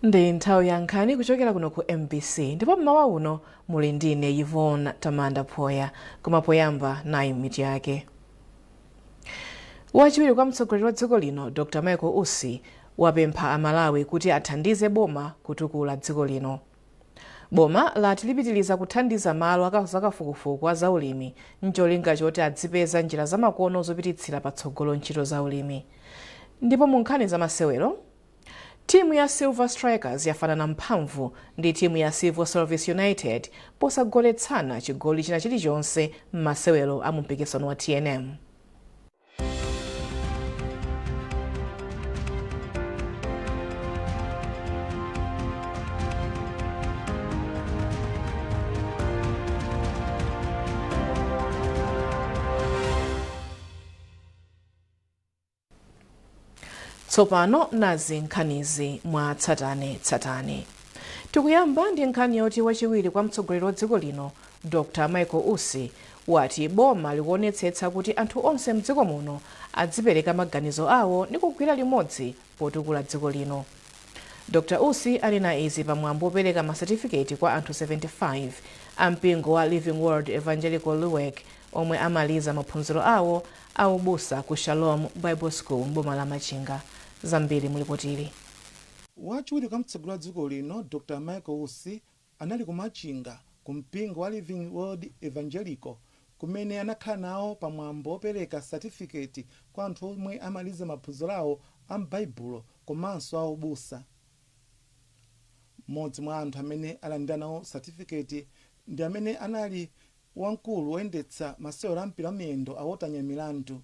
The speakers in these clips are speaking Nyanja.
Ndi nthawi ya nkhani kuchokera kuno ku MBC, ndipo mmawa uno muli ndine Yvonne Tamanda Phoya. Koma poyamba, nayi mitu yake. Wachiwiri kwa mtsogoleri wa dziko lino Dr Michael Usi wapempha Amalawi kuti athandize boma kutukula dziko lino. Boma lati lipitiliza kuthandiza malo a zakafukufuku a zaulimi ncholinga choti adzipeza njira zamakono zopititsira patsogolo ntchito zaulimi. Ndipo mu nkhani zamasewero, timu ya Silver Strikers yafanana mphamvu ndi timu ya Civil Service United posagoletsana chigoli china chilichonse m'masewero a mumpikisano wa TNM. Tsopano nazi nkhanizi mwa tsatane tsatane. Tikuyamba ndi nkhani yoti wachiwiri kwa mtsogoleri wa dziko lino Dr Michael Usi wati boma likuonetsetsa kuti anthu onse mdziko muno adzipereka maganizo awo ndi kugwira limodzi potukula dziko lino. Dr Usi anena izi pa mwambo wopereka masatifiketi kwa anthu 75 a mpingo wa Living Word Evangelical LUEC omwe amaliza maphunziro awo a ubusa ku Shalom Bible School m'boma la Machinga. Zambiri mu lipotili. Wachiwiri kwa mtsogoleri wa dziko lino Dr Michael Usi anali ku Machinga ku mpingo wa Living Word Evangelical kumene anakhala nawo pa mwambo wopereka satifiketi kwa anthu omwe amaliza maphunziro awo a m'baibulo komanso a ubusa. M'modzi mwa anthu amene alandira nawo satifiketi ndi amene anali wamkulu woyendetsa masewero a mpira wa miyendo a Walter Nyamilandu.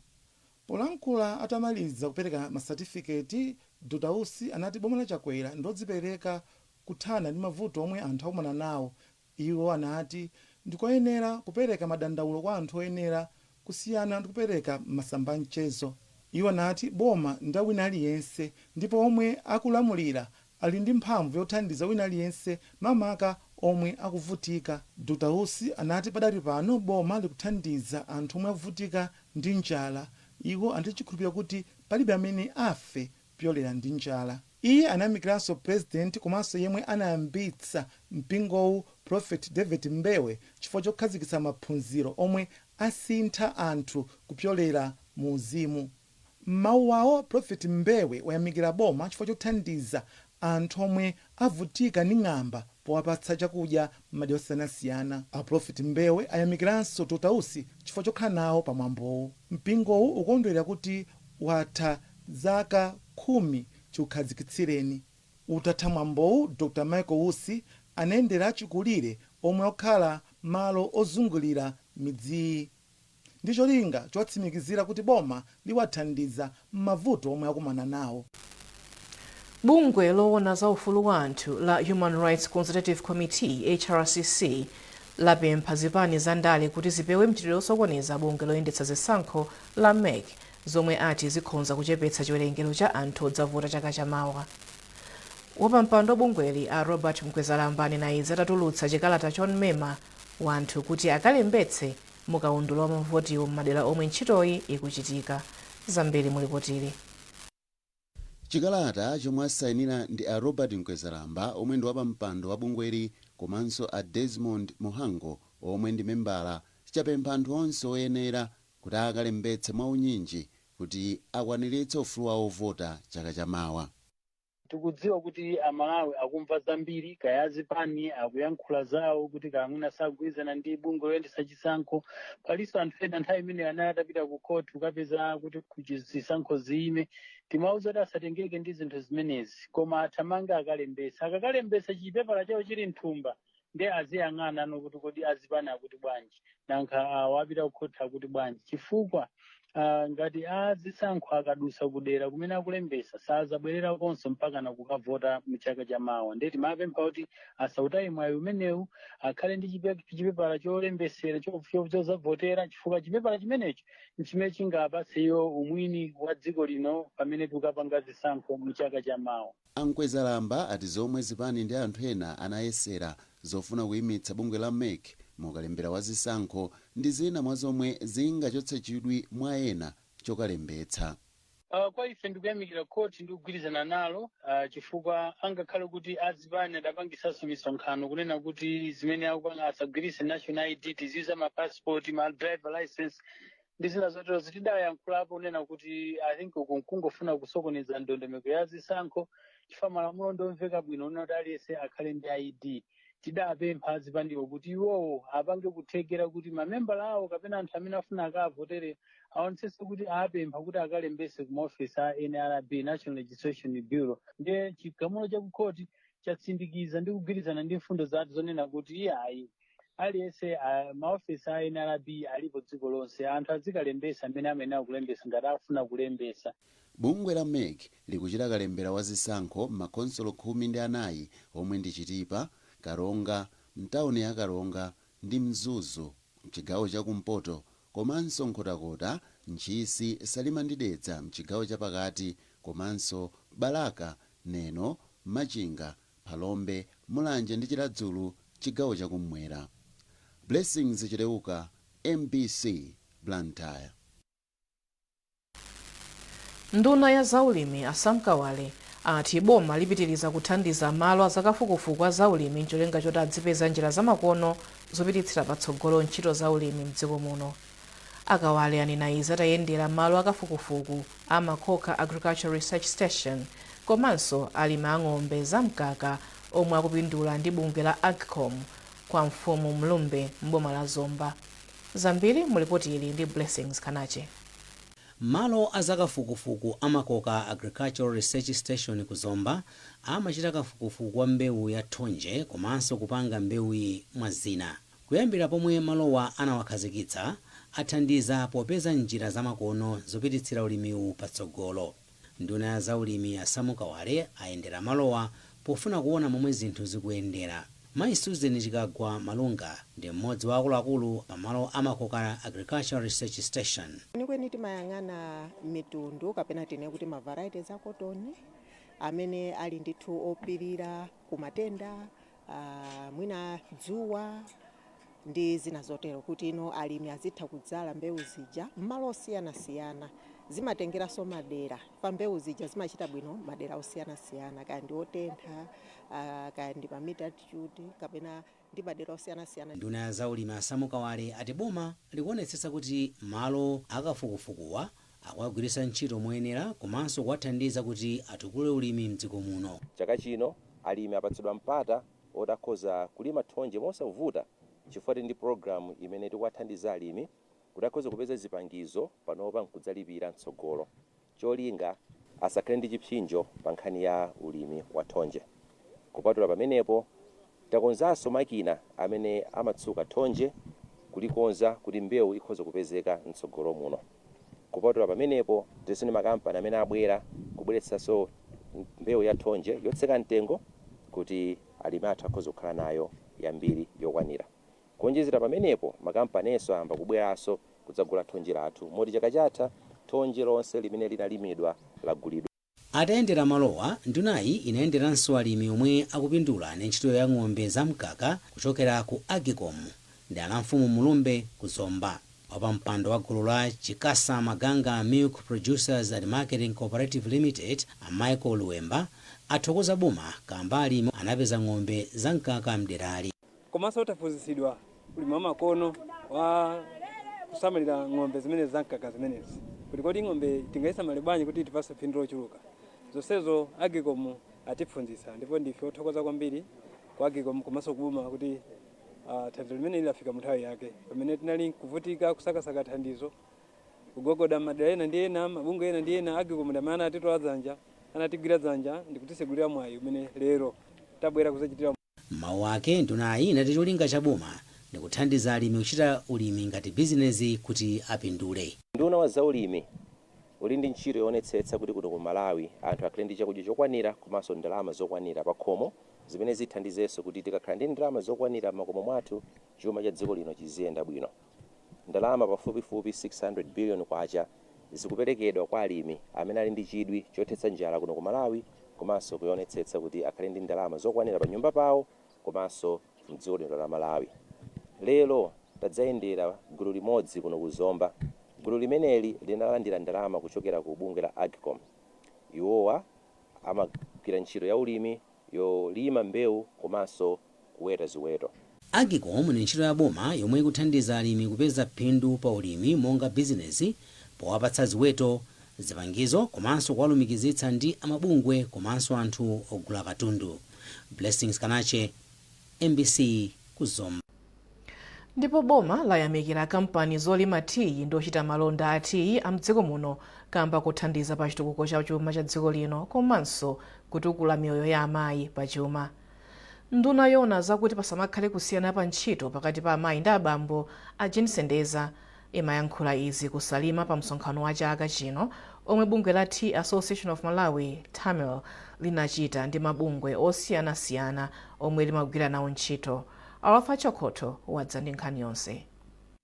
Polankhula atamaliza kupereka masatifiketi, Dr Usi anati boma la Chakwera ndilodzipereka kuthana ndi mavuto omwe anthu akumana nawo. Iwo anati ndikoyenera kupereka madandaulo kwa anthu oyenera kusiyana ndikupereka m'masamba a mchezo. Iwo anati boma ndi la wina aliyense ndipo omwe akulamulira ali ndi mphamvu yothandiza wina aliyense makamaka omwe akuvutika. Dr Usi anati padali pano boma likuthandiza anthu omwe akuvutika ndi njala. Iwo anati chikhulupiriro kuti palibe amene afe kupyolera ndi njala. Iye anayamikiranso President komanso yemwe anayambitsa mpingowu Prophet David Mbewe chifukwa chokhazikitsa maphunziro omwe asintha anthu kupyolera mu uzimu. M'mawu awo, Prophet Mbewe wayamikira boma chifukwa chothandiza anthu omwe avutika ndi ng'amba powapatsa chakudya m'madera osiyanasiyana. A Prophet Mbewe ayamikiranso Dr Usi chifukwa chokhala nawo pa mwambowu. Mpingowu ukukondwerera kuti watha zaka 10 chiukhazikitsireni. Utatha mwambowu, Dr Michael Usi anayendera achikulire omwe akukhala malo ozungulira midziyi ndi cholinga chowatsimikizira kuti boma liwathandiza m'mavuto omwe akumana nawo. Bungwe lowona za ufulu wa anthu la Human Rights Consultative Committee, HRCC, lapempha zipani za ndale kuti zipewe mchitidwe osokoneza bungwe loyendetsa zisankho la mec, zomwe ati zikhonza kuchepetsa chiwerengero cha anthu odzavota chaka chamawa. Wapampando wa bungweli a Robert Mkwezalamba anena izi atatulutsa chikalata chomema wanthu kuti akalembetse mu kaundula wa mavotiwo m'madera omwe ntchitoyi ikuchitika. Zambiri mu lipotili. Chikalata chomwe asayinira ndi a Robert Mkwezalamba omwe ndi wapampando wa bungweli komanso a Desmond Muhango omwe ndi membala chapempha anthu onse oyenera kuti akalembetse mwaunyinji kuti akwaniritse ufulu wawo ovota chaka chamawa. Tikudziwa kuti Amalawi akumva zambiri, kaya azipani akuyankhula zawo kuti kaya mwina sagwirizana ndi bungwe loyendetsa chisankho. Palinso anthu ena nthawi imene anali atapita ku court kukapeza kuti zisankho ziyime. Timawauza kuti asatengeke ndi zinthu zimenezi, koma athamange akalembetse. Akakalembetsa chipepala chawo chili mthumba, nde aziyang'ana ano kuti kodi azipani akuti bwanji, nankha awa apita ku court akuti bwanji, chifukwa ngati azisankho akadusa kudera kumene akulembesa sazabwererakonso mpaka na kukavota mchaka cha mawa. Nde timapempha kuti asautaye mwayi umenewu, akhale ndi chipepala cholembesera chozavotera, chifukwa chipepala chimenecho nchimene chingapatse iwo umwini wa dziko lino pamene tikukapanga zisankho mchaka cha mawa. A Mkwezalamba ati zomwe zipani ndi anthu ena anayesera zofuna kuimitsa bungwe la mec mu kalembera wa zisankho ndi zina mwa zomwe zingachotse chidwi mwa ena chokalembetsa. Kwa ife ndikuyamikira khoti ndi kugwirizana nalo, chifukwa angakhale kuti azipani adapangisanso misonkhano kunena kuti zimene akupanga asagwiritse national ID, tiziuza ma passport, ma driver license ndi zina zotero. Zitidayankhulapo kunena kuti I think uku nkungofuna kusokoneza ndondomeko ya zisankho, chifukwa malamulo ndomveka bwino unena kuti aliyense akhale ndi ID. Tidapempha azipaniwo kuti iwowo apange kuthekera kuti mamembala awo kapena anthu amene afuna akavotere aonetsetse kuti apempha kuti akalembese ku maofisi a NRB, National Registration Bureau. Ndiye chigamulo cha kukhoti chatsindikiza ndi kugwirizana ndi mfundo zathu zonena kuti iyayi, aliyense, maofisi a NRB alipo dziko lonse, anthu azikalembesa amene amayenera kulembesa ngati afuna kulembesa. Bungwe la MEC likuchita kalembera wa zisankho m'makhonsolo 14 omwe ndi Chitipa, Karonga, mtawuni ya Karonga ndi Mzuzu mchigawo chakumpoto, komanso Nkhotakota, Ntchisi, Salima ndi Dedza mchigawo chapakati, komanso Balaka, Neno, Machinga, Phalombe, Mulanje ndi Chiradzulu chigawo chakummwera. Blessings Chileuka, MBC, Blantyre. Nduna ya zaulimi a Sam Kawale ati boma lipitiriza kuthandiza malo azakafukufuku a zaulimi ncholinga choti adzipeza njira zamakono zopititsira patsogolo ntchito zaulimi mdziko muno. Akawale anena izi atayendera malo akafukufuku a Makoka Agricultural Research Station komanso alimi ang'ombe zamkaka omwe akupindula ndi bungwe la AGCOM kwa mfumu Mlumbe mboma la Zomba. Zambiri mulipoti ili ndi Blessings Kanache. Malo azakafukufuku a Makoka Agricultural Research Station ku Zomba amachita kafukufuku wa mbewu ya thonje komanso kupanga mbewuyi mwa zina. Kuyambira pomwe malowa anawakhazikitsa, athandiza popeza njira zamakono zopititsira ulimiwu patsogolo. Nduna ya zaulimi a Sam Kawale ayendera malowa pofuna kuona momwe zinthu zikuyendera. Mayi Susan Chikagwa Malunga ndi mmodzi wa akuluakulu pamalo a Makoka Agricultural Research Station. Kwenikweni timayang'ana mitundu kapena tine kuti ma varieties a cotton amene ali ndithu opirira ku matenda, mwina dzuwa ndi zina zotero, kuti ino alimi azitha kudzala mbewu zija m'malo osiyanasiyana. Zimatengeranso madera pa mbewu zija zimachita bwino madera osiyanasiyana, kaya ndi otentha, kaya ndi pa mid altitude kapena ndi madera osiyanasiyana. Nduna ya zaulimi a Sam Kawale ati boma likuonetsetsa kuti malo akafukufukuwa akuwagwiritsa ntchito moyenera komanso kuwathandiza kuti atukule ulimi mdziko muno. Chaka chino alimi apatsidwa mpata otakhoza kulima thonje mosavuta, chifukwa tili ndi program imene tikuwathandiza alimi kuti akhoze kupeza zipangizo panopa nkudzalipira mtsogolo, cholinga asakhale ndi chipsinjo pa nkhani ya ulimi wa thonje. Kupatula pamenepo, takonzanso makina amene amatsuka thonje kulikonza kuti mbewu ikhoze kupezeka mtsogolo muno. Kupatula pamenepo, tilinso ndi makampani amene abwera kubweretsanso mbewu ya thonje yotsika mtengo kuti alimi athu akhoze kukhala nayo yambiri yokwanira. Kuonjezera pamenepo, makampaninso ayamba kubweranso kudzagula thonje lathu, moti chaka chatha thonje lonse limene linalimidwa lagulidwa. Atayendera malowa, ndunayi inayenderanso alimi omwe akupindula ndi ntchito ya ng'ombe zamkaka kuchokera ku AGCOM ndi alamfumu Mulumbe ku Zomba. Wapampando wa gulu la Chikasa Maganga Milk Producers and Marketing Cooperative Limited, a Michael Luwemba, athokoza boma kamba alimi anapeza ng'ombe zamkaka mderali. Komanso taphunzitsidwa ulimi wa makono wa kusamalira ng'ombe zimene zamkaka zimenezi, kuti kodi ng'ombe tingayisamale bwanji kuti tipase phindu lochuluka. Zonsezo AGCOM atiphunzitsa, ndipo ndife othokoza kwambiri kwa AGCOM komanso kuboma kuti thandizo limene lilafika mu nthawi yake pamene tinali kuvutika kusakasaka thandizo, kugogoda madera ena ndi ena, mabungwe ena ndi ena. AGCOM ndi amene anatitola dzanja, anatigwira dzanja ndikutisegulira mwayi umene lero tabwera kuzachitira. Mawu ake, ndunayi inati cholinga cha boma ndikuthandiza alimi kuchita ulimi ngati bizinezi kuti apindule. Nduna wa zaulimi uli ndi ntchito yoonetsetsa kuti kuno ku Malawi anthu akhale ndi chakudya chokwanira komanso ndalama zokwanira pa khomo, zimene zithandizenso kuti tikakhala ndi ndalama zokwanira m'makomo mwathu, chuma cha dziko lino chiziyenda bwino. Ndalama pafupifupi 600 billion kwacha zikuperekedwa kwa alimi amene ali ndi chidwi chothetsa njala kuno ku Malawi komanso kuonetsetsa kuti akhale ndi ndalama zokwanira pa nyumba pawo komanso mdziko lino la Malawi. Lero tadzayendera gulu limodzi kuno ku Zomba. Gulu limeneli linalandira ndalama kuchokera ku bungwe la AGCOM. Iwowa amagwira ntchito ya ulimi yolima mbewu komanso kuweta ziweto. AGCOM ndi ntchito ya boma yomwe ikuthandiza alimi kupeza phindu pa ulimi monga bizinesi powapatsa ziweto, zipangizo komanso kuwalumikizitsa ndi amabungwe komanso anthu ogula katundu. Blessings Kanache, MBC, kuzomba. Ndipo boma layamikira kampani zolima tiyi ndi ochita malonda a tiyi amdziko muno kamba kuthandiza pa chitukuko cha chuma cha dziko lino komanso kutukula miyoyo ya amayi pa chuma. Nduna yoona zakuti pasamakhale kusiyana pa ntchito pakati pa amayi ndi abambo, a Jane Sendeza, imayankhula izi kusalima pa msonkhano wa chaka chino omwe bungwe la Tea Association of Malawi, TAMIL, linachita ndi mabungwe osiyanasiyana omwe limagwira nawo ntchito. Alfa Chokotho wadza ndi nkhani yonse.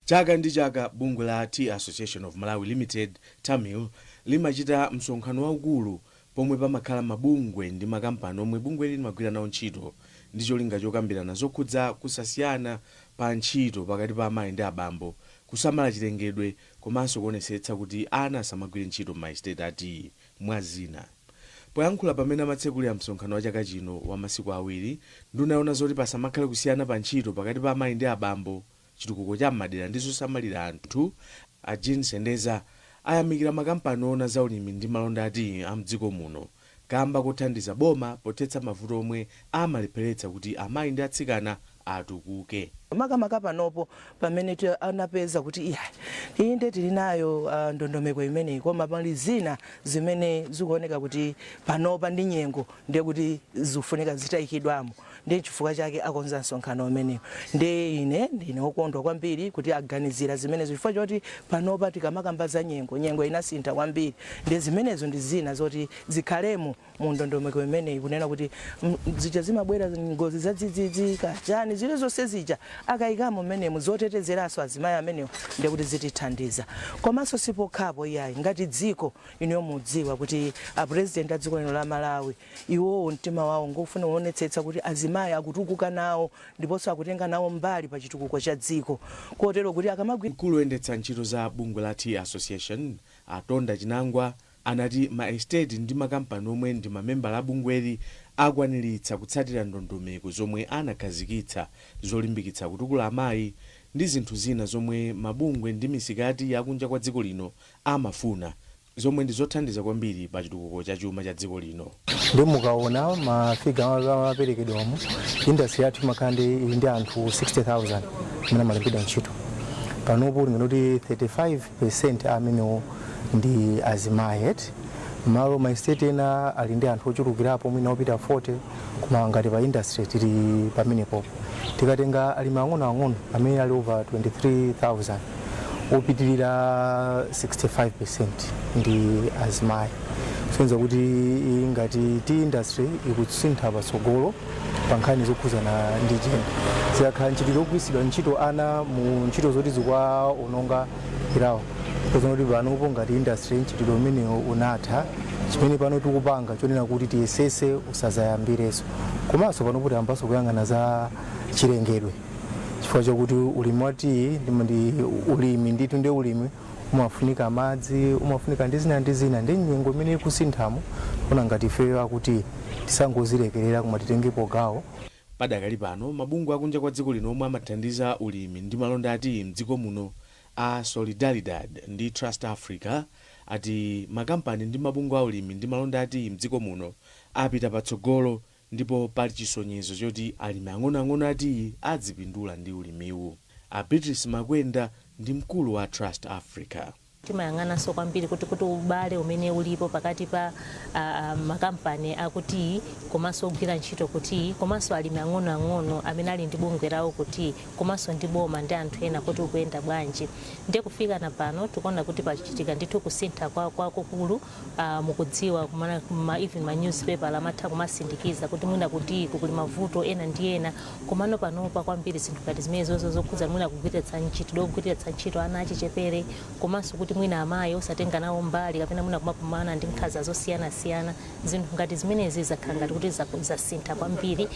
Chaka ndi chaka bungwe la Tea Association of Malawi Limited, TAMIL, limachita msonkhano waukulu pomwe pamakhala mabungwe ndi makampani omwe bungweli limagwira nawo ntchito ndi cholinga chokambirana zokhudza kusasiyana pa ntchito pakati pa amayi ndi abambo, kusamala chilengedwe komanso kuonetsetsa kuti ana asamagwire ntchito m'maestate a tiyi, mwa zina. Poyankhula pamene amatsekulira msonkhano wa chaka chino wa masiku awiri, nduna yoona zoti pasamakhale kusiyana pa ntchito pakati pa amayi ndi abambo, chitukuko cha m'madera ndi zosamalira anthu, a Jean Sendeza, ayamikira makampani oona za ulimi ndi malonda a tiyi a mdziko muno kamba kothandiza boma pothetsa mavuto omwe amalepheretsa kuti amayi ndi atsikana atukuke. Makamaka panopo pamene anapeza kuti iya, inde tili nayo ndondomeko imeneyi, koma pali zina zimene zikuoneka kuti panopa ndi nyengo ndiye kuti zikufunika zitayikidwamo, ndi chifukwa chake akonza msonkhano umenewu. Ndi ine ndine wokondwa kwambiri kuti aganizira zimenezo, chifukwa choti panopa tikamakamba za nyengo, nyengo inasintha kwambiri, ndi zimenezo ndi zina zoti zikhalemo mu ndondomeko imeneyi, kunena kuti zija zimabwera ngozi za dzidzidzi kachani, zili zonse zija akayikamo mmenemu zotetezeranso azimayi amenewo, ndiye kuti zitithandiza. Komanso sipokhapo iyayi, ngati dziko inuyo mudziwa kuti a president a dziko lino la Malawi, iwowo mtima wawo ngofuna kuonetsetsa kuti azimayi akutukuka nawo ndiponso akutenga nawo mbali pa chitukuko cha dziko, kotero kuti akamagwira Mkulu woyendetsa ntchito za bungwe la Tea Association, Atonda Chinangwa, anati ma estate ndi makampani omwe ndi mamembala a bungweli akwaniritsa kutsatira ndondomeko zomwe anakhazikitsa zolimbikitsa kutukula amayi ndi zinthu zina zomwe mabungwe ndi misika ya tiyi akunja kwa dziko lino amafuna, zomwe ndi zothandiza kwambiri pa chitukuko cha chuma cha dziko lino. Ndi mukaona ma figure amaperekedwamo, industry yathu imakhala ndi ili ndi anthu 60,000 amene amalembedwa ntchito. Panopo ulingana kuti 35% amenewo ndi azimayi eti. Malo ma estate ena ali ndi anthu ochulukirapo, mwina opita 40, koma ngati pa industry tili pamenepopo. Tikatenga alimi ang'onoang'ono amene ali over 23,000, opitirira 65% ndi azimayi, kusonyeza kuti ngati tea industry ikusintha patsogolo pa nkhani zokhuzana ndi gender. Zikakhala ntchito zogwiritsidwa ntchito ana mu ntchito zoti zikuwaononga irawo, kusonyeza kuti panopo ngati industry mchitidwe umenewo unatha. Chimene pano tikupanga chonena kuti tiyesese usazayambirenso. Komanso panopo tiyambanso kuyang'ana za chilengedwe, chifukwa chakuti ulimi wa tiyi ndi ulimi ndithu, ndi ulimi umafunika madzi, umafunika ndi zina ndi zina, ndi nyengo imene ikusinthamo, kuna ngati ifeyo akuti tisangozilekerera koma titengepo gawo. Padakali pano mabungwe akunja kwa dziko lino omwe amathandiza ulimi ndi malonda a tiyi mdziko muno, a Solidaridad ndi Trust Africa, ati makampani ndi mabungwe a ulimi ndi malonda a tiyi mdziko muno apita patsogolo ndipo pali chisonyezo choti alimi ang'onoang'ono a tiyi adzipindula ndi ulimiwu. A Beatrice Makwenda ndi mkulu wa Trust Africa. Timayang'ananso kwambiri kuti ubale umene ulipo pakati pa makampani akuti komanso ogwira ntchito kuti komanso alimi ang'onoang'ono amene ali ndi bungwe lawo kuti komanso ndi boma ndi anthu ena kuti ukuyenda bwanji. Ndiye kufika na pano tikuona kuti pachitika ndithu kusintha kwakukulu. Mukudziwa kumana even ma newspaper amatha kumasindikiza kuti mwina kuti kuli mavuto ena ndi ena, komano panopa kwambiri zinthu ngati zimenezozo zokhudza mwina kugwiritsa ntchito ogwiritsa ntchito ana achichepere komanso kuti mwina amayi osatenga nawo mbali kapena mwina kumakumana ndi nkhanza zosiyanasiyana, zinthu ngati zimenezi zakhala ngati kuti zasintha kwambiri.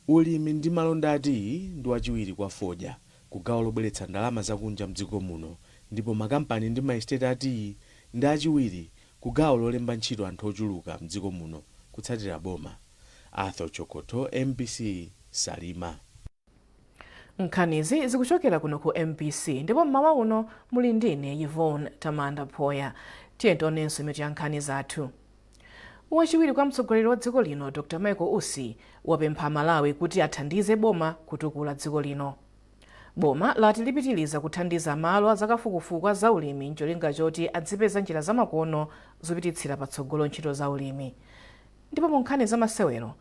Ulimi ndi malonda a tiyi ndi wachiwiri kwa fodya. ku gawo lobweretsa ndalama zakunja mdziko muno, ndipo makampani ndi maestate a tiyi ndi achiwiri ku gawo lolemba ntchito anthu ochuluka mdziko muno kutsatira boma. Arthur Chokoto, MBC, Salima. Nkhanizi zikuchokera kuno ku MBC ndipo mmawa uno muli ndine Yvonne Tamanda Phoya. Tiye tionenso mitu ya nkhani zathu. Wachiwiri kwa mtsogoleri wa dziko lino Dr Michael Usi wapempha Malawi kuti athandize boma kutukula dziko lino. Boma lati lipitiliza kuthandiza malo azakafukufuku a zaulimi ncholinga choti adzipeza njira zamakono zopititsira patsogolo ntchito za ulimi. Ndipo mu nkhani za masewero,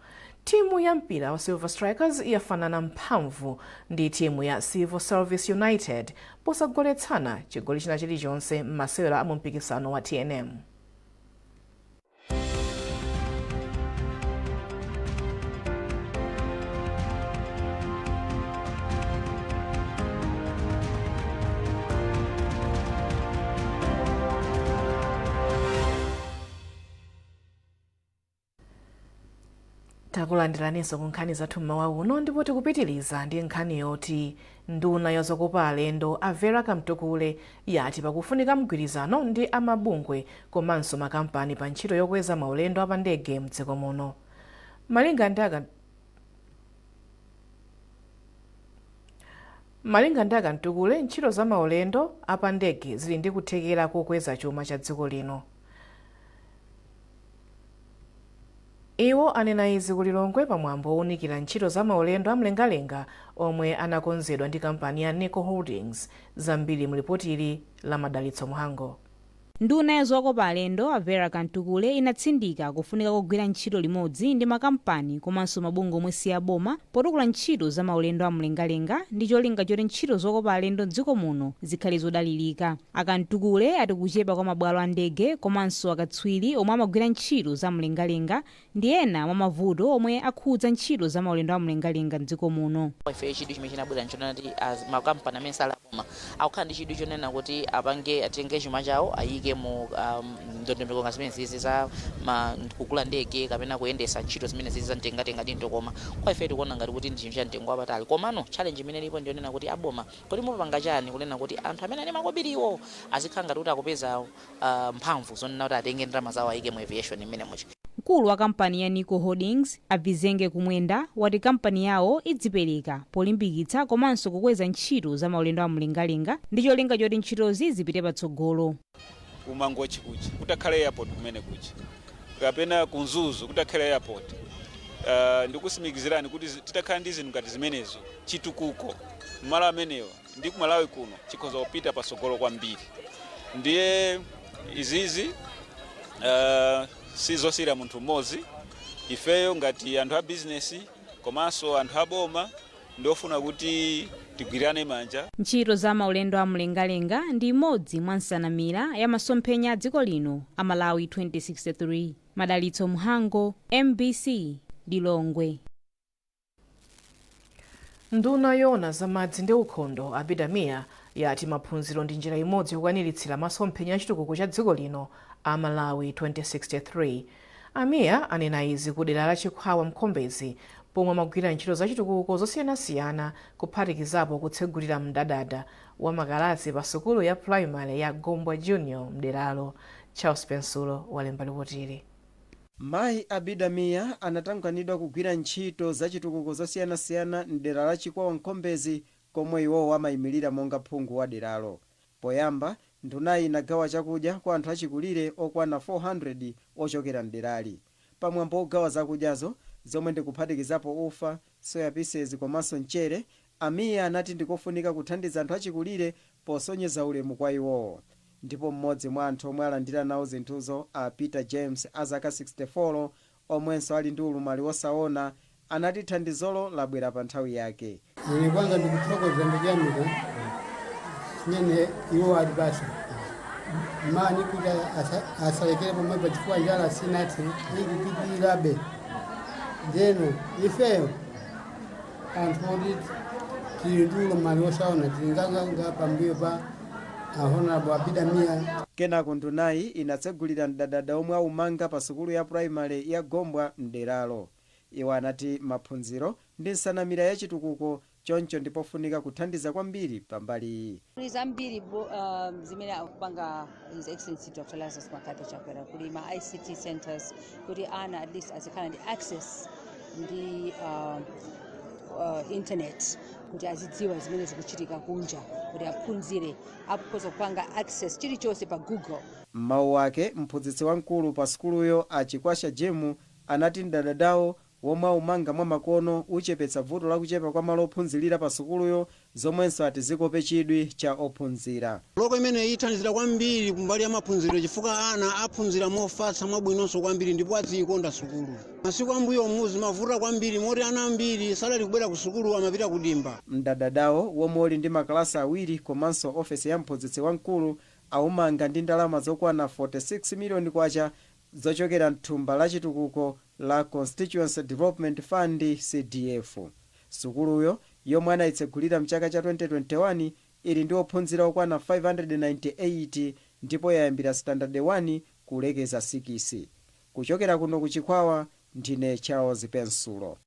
timu ya mpira wa Silver Strikers yafanana mphamvu ndi timu ya Civil Service United posagoletsana chigoli china chilichonse m'masewero a mu mpikisano wa TNM. Takulandiraninso ku nkhani zathu mmawa uno, ndipo tikupitiriza ndi nkhani yoti nduna yozokopa alendo a Vera Kamtukule yati pakufunika mgwirizano ndi amabungwe komanso makampani pa ntchito yokweza maulendo apandege mdziko muno. Malinga ndi a Kamtukule, ntchito za maulendo apandege zili ndi kuthekera kokweza chuma cha dziko lino. Iwo anena izi ku Lilongwe pamwambo owunikira ntchito za maulendo amlengalenga omwe anakonzedwa ndi kampani ya Nico Holdings. Zambiri mu lipotili la Madalitso Mhango. Nduna ya zokopa alendo a Vera Kamtukule inatsindika kufunika kogwira ntchito limodzi ndi makampani komanso mabungwe omwe si aboma potukula ntchito za maulendo amlengalenga ndi cholinga choti ntchito zokopa alendo mdziko muno zikhale zodalirika. A Kamtukule ati kuchepa kwa mabwalo a ndege komanso akatswiri omwe amagwira ntchito za mlengalenga ndi ena mwa mavuto omwe akhudza ntchito za maulendo amlengalenga mdziko muno. Ife chidwi chimene chinabwera nchonena kuti makampani amene sali aboma akukhala ndi chidwi chonena kuti apange atenge chuma chawo ayike mu ndondomeko nga zimene zizi za kugula ndege kapena kuyendesa ntchito zimene zizi za mtengatenga ndi mtokoma. Kwa ife tikuona ngati kuti ndi chinthu cha mtengo wapatali, komano challenge imene ilipo ndiyonena kuti aboma kodi mupanga chani kunena kuti anthu amene ali makobiriwo azikhala ngati kuti akupeza mphamvu zonena kuti atenge ndalama zawo ayike mu aviation imene mucha. Mkulu wa kampani ya Nico Holdings a Vizenge Kumwenda wati kampani yawo idzipereka polimbikitsa komanso kukweza ntchito za maulendo amlengalenga ndi cholinga choti ntchitozi zipite patsogolo. Ku Mangochi kuja kutakhala airport, kumene kuja kapena ku Mzuzu kutakhala airport, ndikusimikizirani kuti titakhala ndi zinthu ngati zimenezo, chitukuko malo amenewa ndi ku Malawi kuno chikhoza kupita patsogolo kwambiri. Ndiye izizi sizosiyira munthu mmodzi. Ifeyo ngati anthu a bizinesi komanso anthu aboma ndiofuna kuti tigwirane manja. Ntchito za maulendo amlengalenga ndi imodzi mwa nsanamira ya masomphenya a dziko lino a Malawi 2063. Madalitso Mhango, MBC, Lilongwe. Nduna yoona zamadzi ndi ukhondo Abida Mia yati maphunziro ndi njira imodzi yokwaniritsira masomphenya a chitukuko cha dziko lino a Malawi 2063. A Mia anena izi ku dera la Chikhwawa Mkhombezi pomwe amagwira ntchito za chitukuko zosiyanasiyana kuphatikizapo kutsegulira mdadada wa makalasi pa sukulu ya primary ya Gombwa Junior mderalo. Charles Pensulo walemba lipotili. Mayi Abida Mia anatanganidwa kugwira ntchito zachitukuko zosiyanasiyana mdera la Chikwawa Mkhombezi komwe iwowo amayimirira monga phungu wa deralo. Poyamba ndunayi inagawa chakudya kwa anthu achikulire okwana 400 ochokera mderali. Pamwambo ogawa zakudyazo, zomwe ndikuphatikizapo ufa, soya pieces komanso mchere, a Mia anati ndikofunika kuthandiza anthu achikulire posonyeza ulemu kwa iwowo. Ndipo mmodzi mwa anthu omwe alandira nawo zinthuzo, a Peter James a zaka 64 omwenso ali ndi ulumali wosaona, anati thandizolo labwera pa nthawi yake. Ine kwanza ndikuthokoza, ndikuyamika chimene iwo atipasa mani kuti asalekere pomwepa, chifukwa njala sinathe, ikupitirirabe. Ndeno ifeyo anthu oti tili ndi ulumali wosaona tili nganganga pambuyo pa a Honorable Abida Mia. Kenako ndunayi inatsegulira mdadada omwe aumanga pa sukulu ya primary ya Gombwa mderalo. Iwo anati maphunziro ndi nsanamira ya chitukuko. Choncho ndipofunika kuthandiza kwambiri pambali iyi. Kuli zambiri zimene akupanga His Excellency Dr. Lazarus McCarthy Chakwera. Kuli ma ICT centers kuti ana at least azikhala ndi access ndi internet kuti azidziwa zimene zikuchitika kunja, kuti aphunzire, akhoza kupanga access chilichonse pa Google. M'mawu ake, mphunzitsi wamkulu pa sukuluyo a Chikwasha Jemu anati mdadadawo womwe aumanga mwa makono uchepetsa vuto lakuchepa kwa malo ophunzirira pa sukuluyo, zomwenso ati zikope chidwi cha ophunzira. Loko imene ithandizira kwambiri kumbali ya maphunziro, chifukwa ana aphunzira mofatsa, mwabwinonso kwambiri, ndipo aziyikonda sukulu. Masiku ambuyo muzi mavuta kwambiri moti ana ambiri sadali kubwera ku sukulu, amapita kudimba. Mdadadawo womwe uli ndi makalasi awiri komanso ofesi ya mphunzitsi wamkulu aumanga ndi ndalama zokwana 46 miliyoni kwacha zochokera mthumba la chitukuko la Constituency Development Fund, CDF. Sukuluyo yomwe anayitsegulira mchaka cha 2021 ili ndi ophunzira okwana 598 ndipo yayambira standard 1 kulekeza 6. Kuchokera kuno kuChikwawa, ndine Charles Pensulo.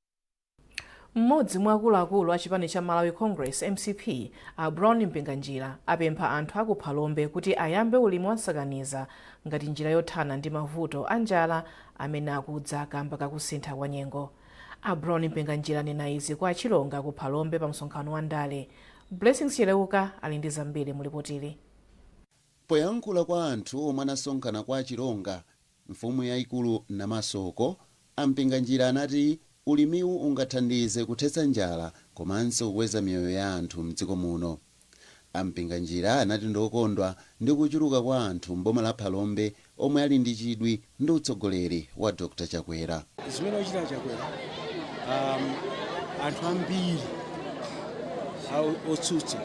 Mmodzi mwa akuluakulu a chipani cha Malawi Congress, MCP, a Brown Mpinganjira apempha anthu aku Phalombe kuti ayambe ulimi wansakaniza ngati njira yothana ndi mavuto a njala amene akudza kamba kakusintha kwa nyengo. A Brown Mpinganjira anena izi kwa Achilonga ku Phalombe pa msonkhano wa ndale. Blessings Cheleuka ali ndi zambiri mulipotili. Poyankhula kwa anthu omwe anasonkhana kwa Achilonga, mfumu yayikulu Namasoko, aMpinganjira anati ulimiwu ungathandize kuthetsa njala komanso kukweza miyoyo ya anthu mdziko muno. AMpinganjira anati ndokondwa ndi kuchuluka kwa anthu mboma la Phalombe omwe ali ndi chidwi ndi utsogoleri wa Dr Chakwera. Zimene wachita Chakwera, anthu ambiri otsutsa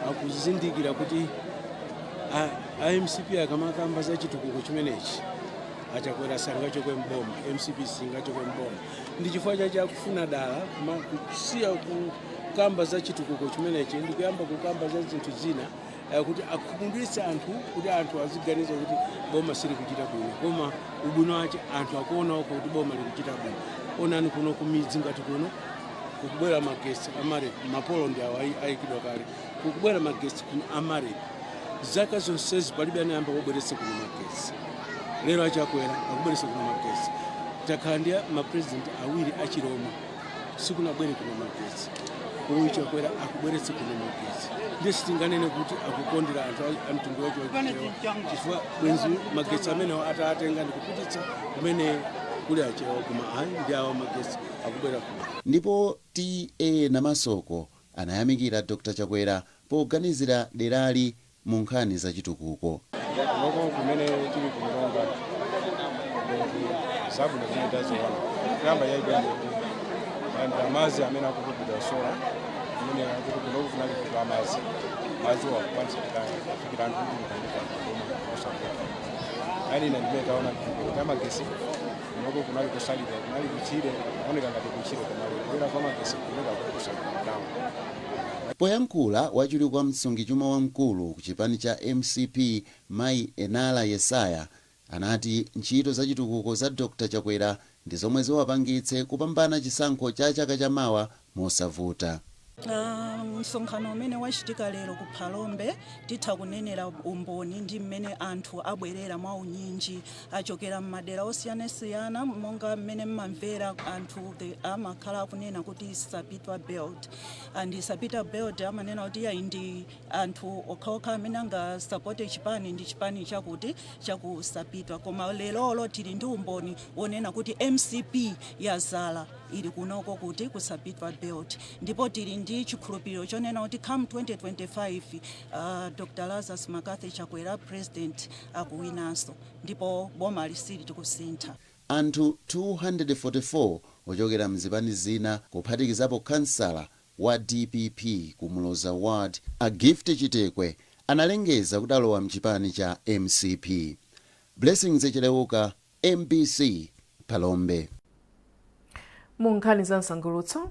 akuzindikira kuti a MCP akamakamba za chitukuko chimenechi, aChakwera sangachoke mboma, MCP singachoke mboma. Ndi chifukwa chache akufuna dala kusiya kukamba za chitukuko chimenechi ndi kuyamba kukamba za zinthu zina, kuti akhumudwitse anthu, kuti anthu aziganiza kuti boma sili kuchita bwino. Koma ubwino wache anthu akuonawo kuti boma likuchita bwino. Onani kuno kumidzi, ngati kuno kukubwera magesi aMAREP, mapolo ndi awo ayikidwa kale. Kukubwera magesi kuno aMAREP. Zaka zonsezi palibe anayamba kubweretsa kuno magesi. Lero aChakwera akubweretsa kuno magesi. Takhala ndi mapresident awiri achilomwe, sikunabwere kuno magesi. Uyu Chakwera akubweretsa kuno magesi. Ndiye sitinganene kuti akukondera anthu a mtundu wacho wachichewa, chifukwa bwenzi magetsi amenewo atatenga ndikupititsa kumene kuli achewa, koma ayi, ndi awa magesi akubwera kuno. Ndipo T/A Namasoko anayamikira Dr Chakwera poganizira derali mu nkhani zachitukuko. Loko kumene tili kuLilongwe, ndithu zabwino zimene taziona, kuyamba yaibwino kuti landira madzi amene akutupidwa solar, amene akuti kuno kunali vuto amazi. Madzi wakukwanisa kufikira anthu kuti koma osavuta. Ali ine ndimene taona chitukuko cha magesi kunoko. Kunali kusalidwa, kunali kuchire, kuoneka ngati kuchire, koma kubwera kwa magesi kuoneka kusalidwa mtawo. Poyankhula, wachiwiri kwa msungichuma wamkulu ku chipani cha MCP, Mayi Enala Yesaya, anati ntchito zachitukuko za Dr Chakwera ndi zomwe ziwapangitse kupambana chisankho cha chaka chamawa mosavuta. Msonkhano umene wachitika lero ku Phalombe, titha kunenera umboni ndi mmene anthu abwerera mwa unyinji, achokera m'madera osiyanasiyana. Monga mmene mmamvera anthu amakhala akunena kuti Sapitwa Belt, and Sapitwa Belt amanena kuti yayi, ndi anthu okhaokha amene angasapote chipani ndi chipani chakuti chakusapitwa. Koma lerolo tili ndi umboni wonena kuti MCP yazala ili kunoko kuti kusapitwa Belt, ndipo tili ndi chikhulupiriro chonena kuti come 2025, Dr Lazarus McCarthy Chakwera president akuwinanso, ndipo boma lisili tikusintha. Anthu 244 ochokera mzipani zina, kuphatikizapo kansala wa DPP ku Muloza Ward a Gift Chitekwe, analengeza kuti alowa mchipani cha MCP. Blessings Cheleuka, MBC, Phalombe. Mu nkhani za msangulutso,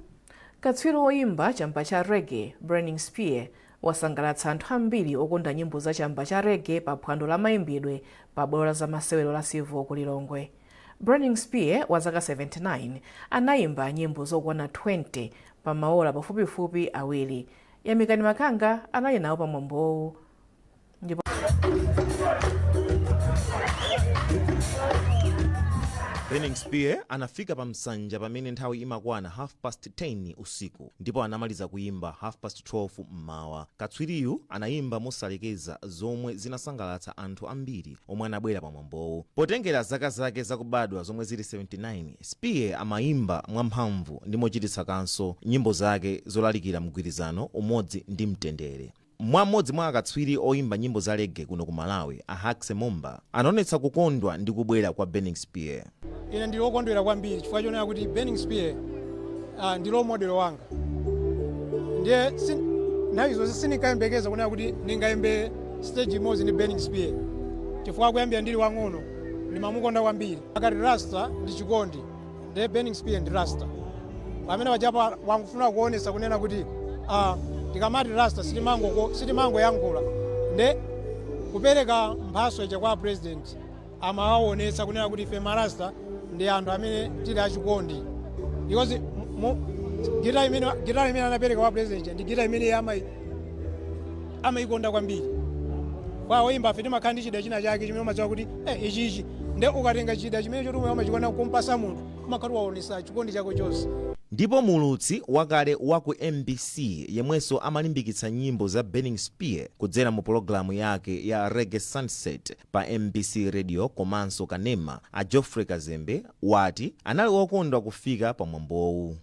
katswiri woyimba chamba cha reggae Burning Spear wasangalatsa anthu ambiri okonda nyimbo za chamba cha reggae pa phwando la mayimbidwe pa bwalo la zamasewero la Civo ku Lilongwe. Burning Spear wa zaka 79 anayimba nyimbo zokwana 20. Pa maola pafupifupi 2, Yamikani Makanga anali nawo pa mwambowu ndipo Burning Spear anafika pa msanja pamene nthawi imakwana 10:30 usiku ndipo anamaliza kuyimba 12:30 mmawa. Katswiriyu anayimba mosalekeza zomwe zinasangalatsa anthu ambiri omwe anabwera pa mwambowu. Potengera zaka zake zakubadwa zomwe zili 79, Spear amayimba mwamphamvu ndi mochititsa kaso nyimbo zake zolalikira mgwirizano, umodzi ndi mtendere. Mmodzi mwa akatswiri oyimba nyimbo za reggae kuno ku Malawi, a Haxe Momba, anaonetsa kukondwa ndi kubwera kwa Burning Spear. Ine ndili wokondwera kwambiri chifukwa chonena kuti Burning Spear ndi role model wanga. Ndiye nthawi zonse sindikayembekeza kunena kuti ndingayimbe stage imodzi ndi Burning Spear, chifukwa kuyambira ndili wang'ono ndimamukonda kwambiri. Akati rasta ndi chikondi, ndiye Burning Spear ndi rasta. Pamene pachapa wangofuna kuonesa kunena kuti tikamati rasta sitimangoyankhula. Nde kupereka mphaso ija kwa president amawaonetsa kunena kuti ife marasta ndi anthu amene tili achikondi, because gitara imene anapereka kwa president ndi gitara imene iye amayikonda kwambiri. Kwa oyimba afe timakhala ndi chida china chake chimene umadziwa kuti ichichi, nde ukatenga chida chimene choti umachikonda kumpasa munthu, umakhala waonesa chikondi chako chonse. Ndipo muulutsi wakale wa ku MBC yemwenso amalimbikitsa nyimbo za Burning Spear kudzera mu pologalamu yake ya Reggae Sunset pa MBC Radio komanso kanema, a Geoffrey Kazembe, wati anali wokondwa kufika pa mwambowu.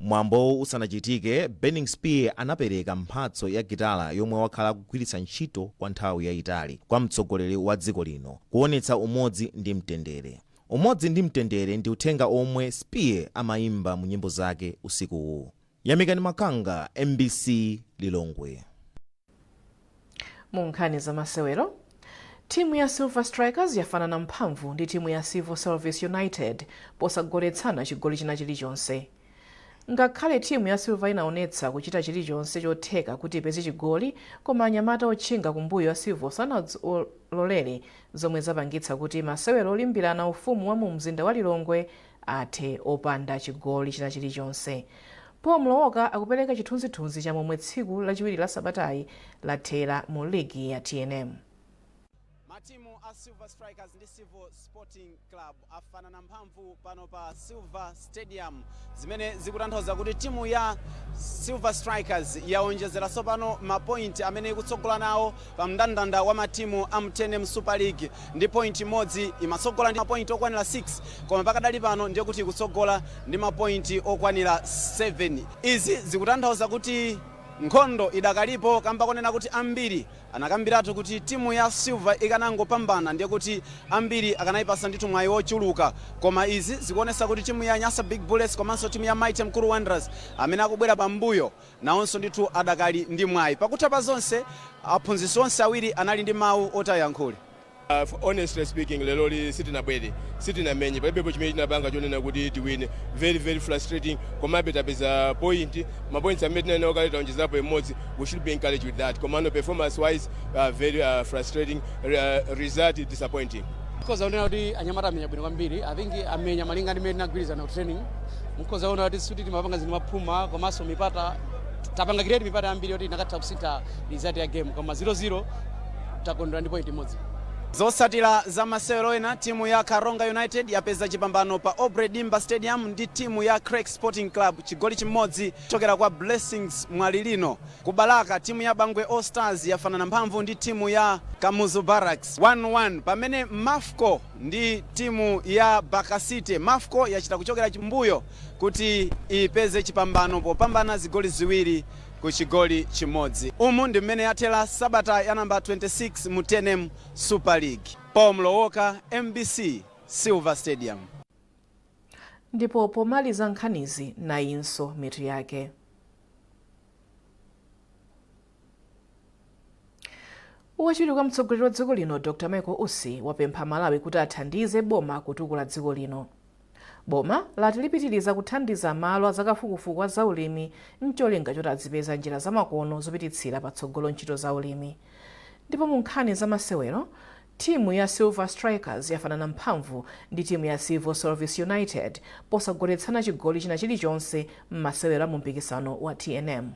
Mwambowu usanachitike, Burning Spear anapereka mphatso ya gitala yomwe wakhala akugwiritsa ntchito kwa nthawi yayitali kwa mtsogoleri wa dziko lino, kuonetsa umodzi ndi mtendere. Umodzi ndi mtendere ndi uthenga omwe Spear amayimba mu nyimbo zake usikuwu. Yamikani Makanga, MBC, Lilongwe. Mu nkhani za masewero, timu ya Silver Strikers yafanana mphamvu ndi timu ya Civil Service United posagoletsana chigoli china chilichonse. Ngakhale timu ya Silver inaonetsa kuchita chilichonse chotheka kuti ipeze chigoli, koma anyamata otchinga kumbuyo a Civil sanalolere, zomwe zapangitsa kuti masewero olimbirana ufumu wa mu mzinda wa Lilongwe athe opanda chigoli china chilichonse. Paul Mlowoka akupereka chithunzithunzi cha momwe tsiku lachiwiri la sabatayi lathera mu ligi ya TNM. Matimu a Silver Strikers ndi Civil Sporting Club afanana mphamvu pano pa Silver Stadium, zimene zikutanthauza kuti timu ya Silver Strikers yaonjezera tsopano mapointi amene ikutsogola nawo pa mndandanda wa matimu a mu TNM Super League ndi point imodzi. Imatsogola ndi mapointi okwanira 6, koma pakadali pano ndiye kuti ikutsogola ndi mapointi okwanira 7. Izi zikutanthauza kuti nkhondo idakalipo, kamba konena kuti ambiri anakambiratu kuti timu ya Silver ikanangopambana ndiye kuti ambiri akanayipasa ndithu mwayi wochuluka, koma izi zikuonesa kuti timu ya Nyasa Big Bullets komanso timu ya Mighty Mkuru Wanderers amene akubwera pambuyo nawonso ndithu adakali ndi mwayi. Pakutha pa zonse, aphunzitsi onse awiri anali ndi mawu oti ayankhule. Honestly speaking, lero sitinabwere, sitinamenye, palibepo chimene tinapanga chonena kuti tiwine. Very, very frustrating, komabe tapeza point. Mapoints amene tinali nawo kale taonjezapo imodzi. We should be encouraged with that. Komano performance wise, very frustrating, result disappointing. Mukhoza kuona kuti anyamata amenya bwino kwambiri. I think amenya malinga ndi mmene tinagwirizana ku training. Mukhoza kuona kuti sikuti timapanga zinthu mwaphuma, komanso mipata tapanga create mipata yambiri yoti inakatha kusintha result ya game, koma 0-0, takondwera ndi point imodzi. Zotsatira za masewero ena: timu ya Karonga United yapeza chipambano pa Aubrey Dimba Stadium ndi timu ya Creck Sporting Club chigoli chimodzi kuchokera kwa Blessings Mwalilino. Ku Balaka, timu ya Bangwe All Stars yafanana mphamvu ndi timu ya Kamuzu Barracks 1-1, pamene Mafco ndi timu ya Baka City, Mafco yachita kuchokera chimbuyo kuti ipeze chipambano popambana zigoli 2-1. Umu ndi mmene yathera sabata ya namba 26 mu TNM Super League. Paul Mlowoka, MBC, Silver Stadium. Ndipo pomaliza nkhanizi, nayinso mitu yake. Wachiwiri kwa mtsogoleri wa dziko lino Dr Michael Usi wapempha Malawi kuti athandize boma kutukula dziko lino. Boma lati lipitiriza kuthandiza malo azakafukufuku a zaulimi mcholinga choti azipeza njira zamakono zopititsira patsogolo ntchito za ulimi. Ndipo mu nkhani za masewero, timu ya Silver Strikers yafanana mphamvu ndi timu ya Civil Service United posagoletsana chigoli china chilichonse m'masewero a mu mpikisano wa TNM.